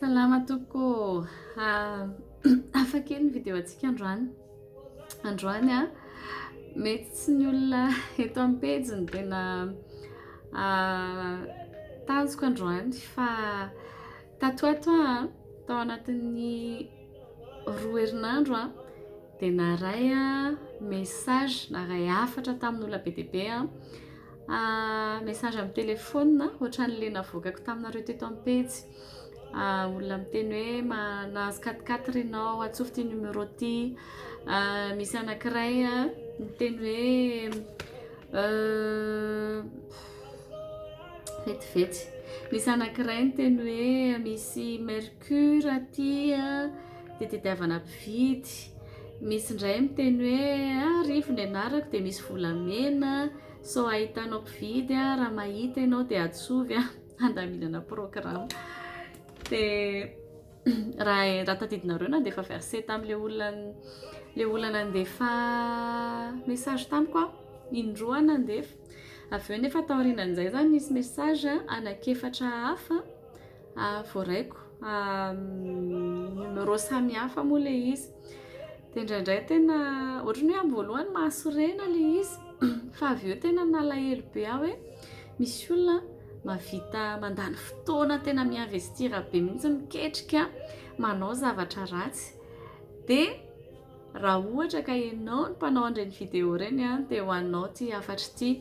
Salama tompoko ô! Hafa kely ny vidéo antsika androany. Androany a, mety tsy ny olona eto amin'ny pejy no tena tanjoko androany fa tato ato aho tao anatin'ny roa herinandro aho dia naharay message, naharay hafatra tamin'olona be dia be aho. Message amin'ny telefaonina ohatran'ilay navoakako taminareo teto amin'ny pejy. Olona miteny hoe nahazo quatre quatre ianao, antsovo ity numéro ity. Misy anankiray miteny hoe vetivety. Misy anankiray miteny hoe misy mercure aty dia tadiavana mpividy. Misy indray miteny hoe Rivo ny anarako dia misy volamena. Sao ahitanao mpividy a, raha mahita ianao dia atsovy a, handaminana programme. Dia raha raha tadidinareo nandefa verset tamin'ilay olona ilay olona nandefa message tamiko aho, indroa aho nandefa. Avy eo nefa taorianan'izay izany nisy message anankiefatra hafa voaraiko, numéro samihafa moa ilay izy. Dia indraindray tena ohatran'ny hoe amin'ny voalohany mahasorena ilay izy fa avy eo tena nalahelo be aho hoe misy olona mahavita mandany fotoana tena mi-investir be mihitsy miketrika manao zavatra ratsy. Dia raha ohatra ka ianao no mpanao an'ireny vidéo ireny an, dia ho anao ity hafatra ity.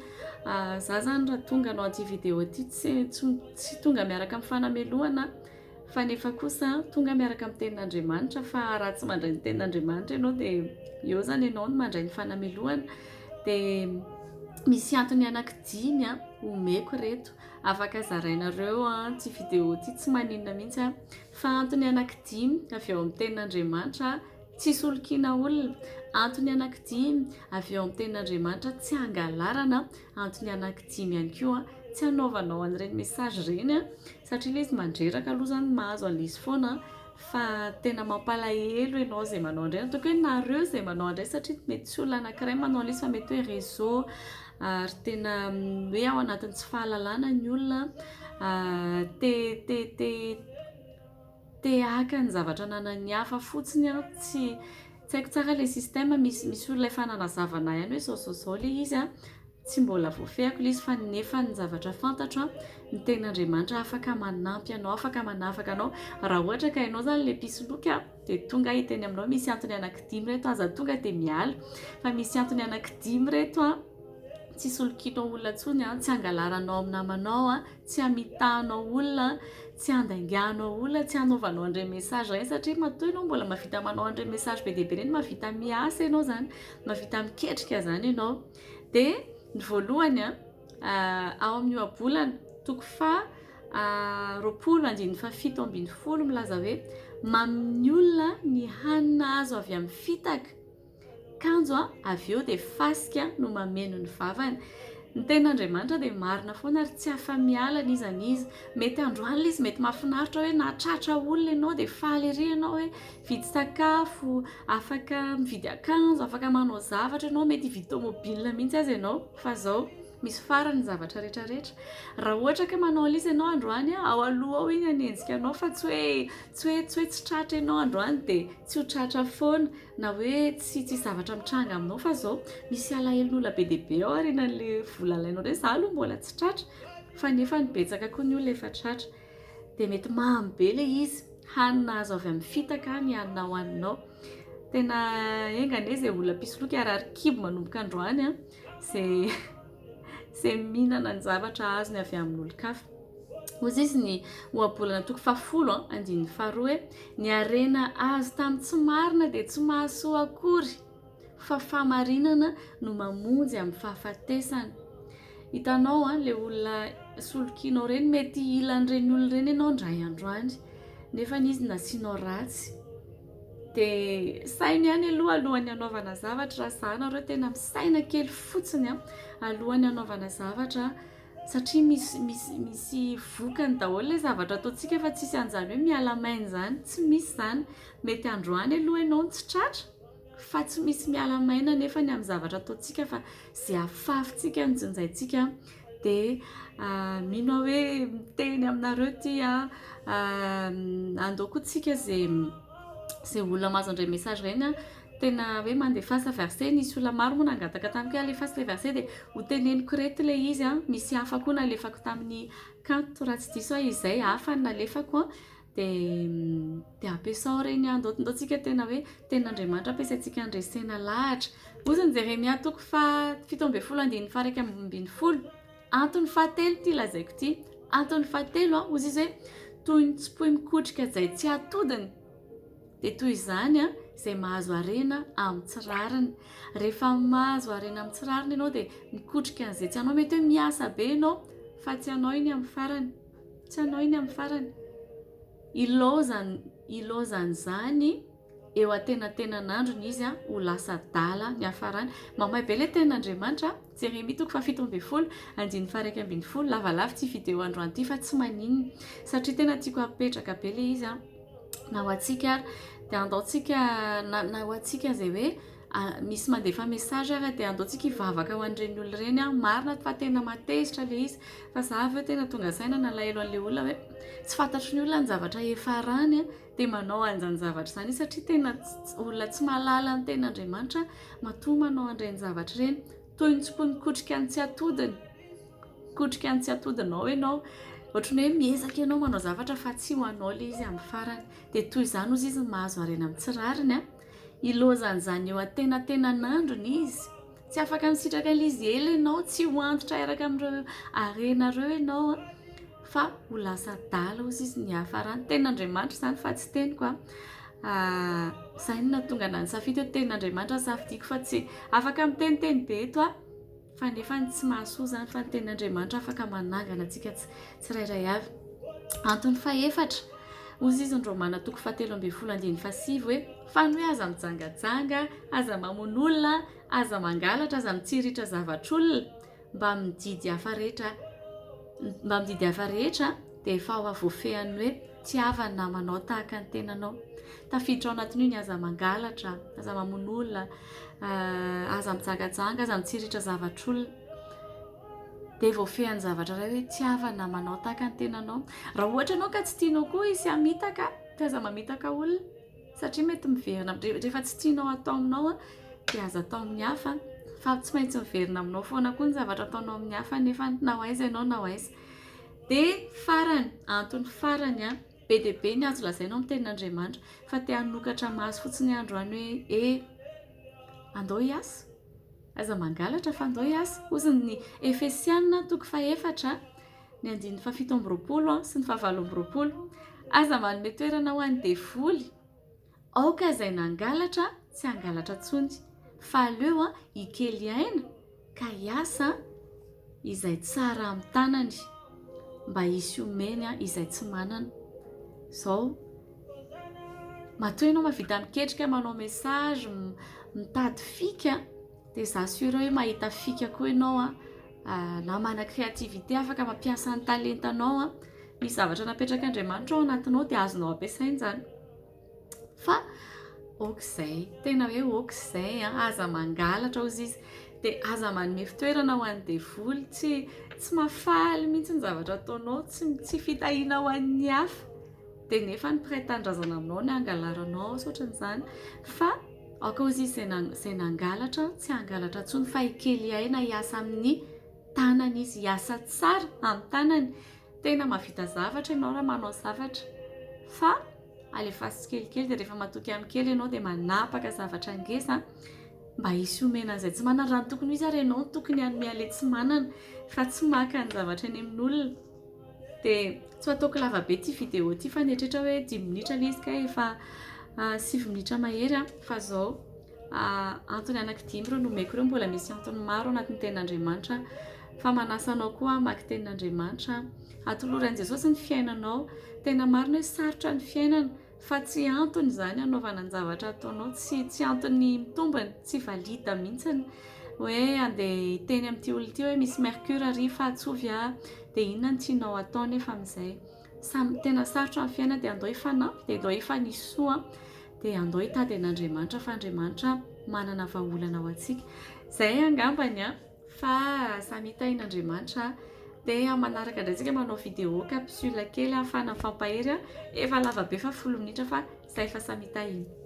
Za izany raha tonga hanao an'ity vidéo ity tsy tsy tonga miaraka amin'ny fanamelohana Fa nefa kosa tonga miaraka amin'ny tenin'Andriamanitra fa raha tsy mandray ny tenin'Andriamanitra ianao dia eo izany ianao no mandray ny fanamelohana. Dia misy antony anankidimy omeko ireto. Afaka zarainareo ity vidéo ity tsy maninona mihitsy fa antony anankidimy avy ao amin'ny tenin'Andriamanitra tsy hisolokiana olona. Antony anankidimy avy ao amin'ny tenin'Andriamanitra tsy hangalarana. Antony anankidimy ihany koa tsy hanaovanao an'ireny message ireny satria ilay izy mandreraka aloha izany mahazo an'ilay izy foana fa tena mampalahelo ianao izay manao an'ireny, ataoko hoe nareo izay manao an'ireny satria mety tsy olona anankiray manao an'ilay izy fa mety hoe réseau ary tena hoe ao anatin'ny tsy fahalalana ny olona te te te te haka ny zavatra ananan'ny hafa fotsiny an, tsy tsy haiko tsara ilay système, misy misy olona efa nanazava anah ihany hoe izao izao izao ilay izy an, Tsy mbola voafehiko ilay izy fa nefa ny zavatra fantatro an, ny tenin'Andriamanitra afaka manampy anao, afaka manafaka anao. Raha ohatra ka ianao izany ilay mpisoloky an, dia tonga aho hiteny aminao misy antony anankidimy ireto, aza tonga dia miala fa misy antony anankidimy ireto an, tsy hisolokianao olona intsony an, tsy hangalaranao amin'ny namanao an, tsy hamitahanao olona, tsy handainganao olona, tsy hanaovanao an'ireny message ireny satria matoa ianao mbola mahavita manao an'ireny message be dia be ireny, mahavita miasa ianao izany, mahavita miketrika izany ianao. Dia ny voalohany an, ao amin'ny ohabolana toko faha 20 andininy faha 17 milaza hoe mamin'ny olona ny hanina azo avy amin'ny fitaka, kanjo avy eo dia fasika no mameno ny vavany. Ny tenin'Andriamanitra dia marina foana ary tsy afa-miala n'iza n'iza. Mety androany ilay izy mety mahafinaritra hoe nahatratra olona ianao dia faly ery ianao hoe vidy sakafo, afaka mividy akanjo, afaka manao zavatra ianao, mety hividy tomobile mihitsy aza ianao. Fa izao, misy farany ny zavatra rehetra rehetra. Raha ohatra ka manao an'ilay izy ianao androany, ao aloha ao iny hanenjika anao fa tsy hoe tsy hoe tsy hoe tsy tratra ianao androany dia tsy ho tratra foana. Na hoe tsy tsisy zavatra mitranga aminao fa zao misy alahelon'olona be dia be ao aorianan'le vola alainao ireny, za aloha mbola tsy tratra fa nefa ny betsaka koa ny olona efa tratra dia mety mamy be le izy, hanina azo avy amin'ny fitaka ny hanina hohaninao, tena enga anie izay olona mpisoloky harary kibo manomboka androany an, izay izay mihinana ny zavatra azony avy amin'olon-kafa. Hoy izy ny ohabolana toko fahafolo andininy faharoa hoe ny harena azo tamin'ny tsy marina dia tsy mahasoa akory fa fahamarinana no mamonjy amin'ny fahafatesana. Hitanao an, ilay olona solokianao ireny mety hila an'ireny olona ireny ianao indray andro any nefa izy nasianao ratsy. Dia saino ihany aloha alohan'ny hanaovana zavatra, raha za nareo tena misaina kely fotsiny an, alohan'ny hanaovana zavatra satria misy misy misy vokany daholo ilay zavatra ataontsika fa tsisy an'izany hoe miala maina izany, tsy misy izany. Mety androany aloha ianao no tsy tratra fa tsy misy miala maina anefa ny amin'ny zavatra ataontsika fa izay afafintsika no jinjaintsika. Dia mino aho hoe miteny aminareo ity an, andao koa tsika izay izay olona mahazo an'ireny message ireny an, tena hoe mandefasa verset, nisy olona maro moa nangataka tamiko hoe alefaso ilay verset dia ho teneniko ireto ilay izy an, misy hafa koa nalefako tamin'ny kanto raha tsy diso aho izay hafa no nalefako an, Dia dia ampiasao ireny andao ndao tsika tena hoe tenin'Andriamanitra ampiasaintsika handresena lahatra. Hozy ny Jeremia toko faha 17 andininy faha 11. Antony fahatelo ity lazaiko ity. Antony fahatelo an, hozy izy hoe toy ny tsipoy mikotrika izay tsy atodiny dia toy izany an izay mahazo harena amin'ny tsy rariny. Rehefa mahazo harena amin'ny tsy rariny ianao dia mikotrika an'izay tsy anao. Mety hoe miasa be ianao fa tsy anao iny amin'ny farany. Tsy anao iny amin'ny farany. Ilaozan ilaozan'izany eo antenatenan'androny izy ho lasa adala niafarany. Mamay be ilay tenin'Andriamanitra a! Jeremia toko faha-17, andininy faha-11. Lavalava ity vidéo androany ity fa tsy maninona satria tena tiako hapetraka be ilay izy a! Na ho antsika ary dia andao tsika na na ho antsika izay hoe Misy mandefa message ary dia andao tsika hivavaka ho an'ireny olona ireny an, marina fa tena mahatezitra ilay izy fa za avy eo tena tonga saina nalahelo an'ilay olona hoe tsy fantatry ny olona ny zavatra hiafarany an, dia manao an'izany zavatra izany izy satria tena olona tsy mahalala ny tenin'Andriamanitra matoa manao an'ireny zavatra ireny, toy ny tsimpony mikotrika ny tsy atodiny, mikotrika ny tsy atodinao ianao, ohatran'ny hoe miezaka ianao manao zavatra fa tsy ho anao ilay izy amin'ny farany, dia toy izany hozy izy mahazo harena amin'ny tsy rariny an. Ilaozan'izany eo antenatenan'androny izy. Tsy afaka misitraka an'ilay izy ela ianao, tsy ho antitra hiaraka amin'ireo harena ireo ianao fa ho lasa adala hozy izy ny hiafarany. Tenin'Andriamanitra izany fa tsy teniko a. Izay no nahatonga anà nisafidy hoe tenin'Andriamanitra no safidiako fa tsy afaka miteniteny be eto aho. Fa nefa ny tsy mahasoa izany fa ny tenin'Andriamanitra afaka manangana antsika tsirairay avy. Antony fahefatra, hozy izy ny Romana toko fahatelo ambin'ny folo andininy fahasivy hoe, fa ny hoe aza mijangajanga, aza mamono olona, aza mangalatra, aza mitsiritra zavatr'olona, mbamin'ny didy hafa rehetra, mbamin'ny didy hafa rehetra dia efa ao voafehin'ny hoe tiava ny namanao tahaka ny tenanao. Tafiditra ao anatin'io ny aza mangalatra, aza mamono olona, aza mijangajanga, aza mitsiritra zavatr'olona. Dia voafehin'ny zavatra iray hoe tiava ny namanao tahaka ny tenanao. Raha ohatra ianao ka tsy tianao koa hisy hamitaka, dia aza mamitaka olona. Satria mety miverina, rehefa tsy tianao atao aminao dia aza atao amin'ny hafa. Fa tsy maintsy miverina aminao foana koa ny zavatra ataonao amin'ny hafa nefa na ho aiza ianao na ho aiza. Dia farany, antony farany an, be dia be ny azo lazaina ao amin'ny tenin'Andriamanitra fa te hanokatra maso fotsiny aho androany hoe e, andao hiasa, aza mangalatra fa andao hiasa. Hozy ny Efesiana toko fahefatra, ny andininy fahafito amby roapolo sy ny fahavalo amby roapolo. Aza manome toerana ho an'ny devoly. Aoka izay nangalatra tsy hangalatra intsony, fa aleo hikely aina ka hiasa izay tsara amin'ny tanany, mba hisy homeny izay tsy manana. Izao, matoa ianao mahavita miketrika, manao message, mitady fika, dia za sûr hoe mahita fika koa ianao na mana créativité afaka mampiasa ny talentanao, misy zavatra napetrak'Andriamanitra ao anatinao dia azonao ampiasaina izany. Fa ok izay, tena hoe ok izay an, aza mangalatra hozy izy, dia aza manome fitoerana ho an'ny devoly, tsy tsy mahafaly mihitsy ny zavatra ataonao, tsy tsy fitahiana ho an'ny hafa, dia nefa ny mpiray tanindrazana aminao ny hangalaranao sy ohatran'izany, fa aoka hozy izy izay izay nangalatra tsy hangalatra intsony fa hikely aina hiasa amin'ny tanany izy, hiasa tsara amin'ny tanany, tena mahavita zavatra ianao raha manao zavatra fa alefaso tsikelikely dia rehefa matoky amin'ny kely ianao dia manapaka zavatra ngeza mba hisy omena an'izay tsy manana. Raha ny tokony ho izy ary ianao no tokony hanome an'ilay tsy manana fa tsy maka ny zavatra eny amin'olona. Dia tsy ho ataoko lava be ity vidéo ity fa nieritreritra hoe dimy minitra ilay izy kay efa sivy minitra mahery fa izao antony anankidimy ireo nomeko ireo mbola misy antony maro anatin'ny tenin'Andriamanitra fa manasa anao koa hamaky tenin'Andriamanitra. Atolory an'i Jesosy ny fiainanao. Tena marina hoe sarotra ny fiainana fa tsy antony izany hanaovana ny zavatra ataonao, tsy tsy antony mitombina, tsy valide mihitsy hoe andeha hiteny amin'ity olona ity hoe misy mercure ary fa atsovy aho dia inona no tianao atao nefa amin'izay. Samy tena sarotra ny fiainana dia andao hifanampy dia andao hifanisy soa dia andao hitady an'Andriamanitra fa Andriamanitra manana vahaolana ho antsika. Izay angambany an! Fa samy hitahin'Andriamanitra. Dia amin'ny manaraka indray tsika manao vidéo capsule kely ahafahana mifampahery. Efa lava be fa 10 minitra, fa izay fa samy tahina.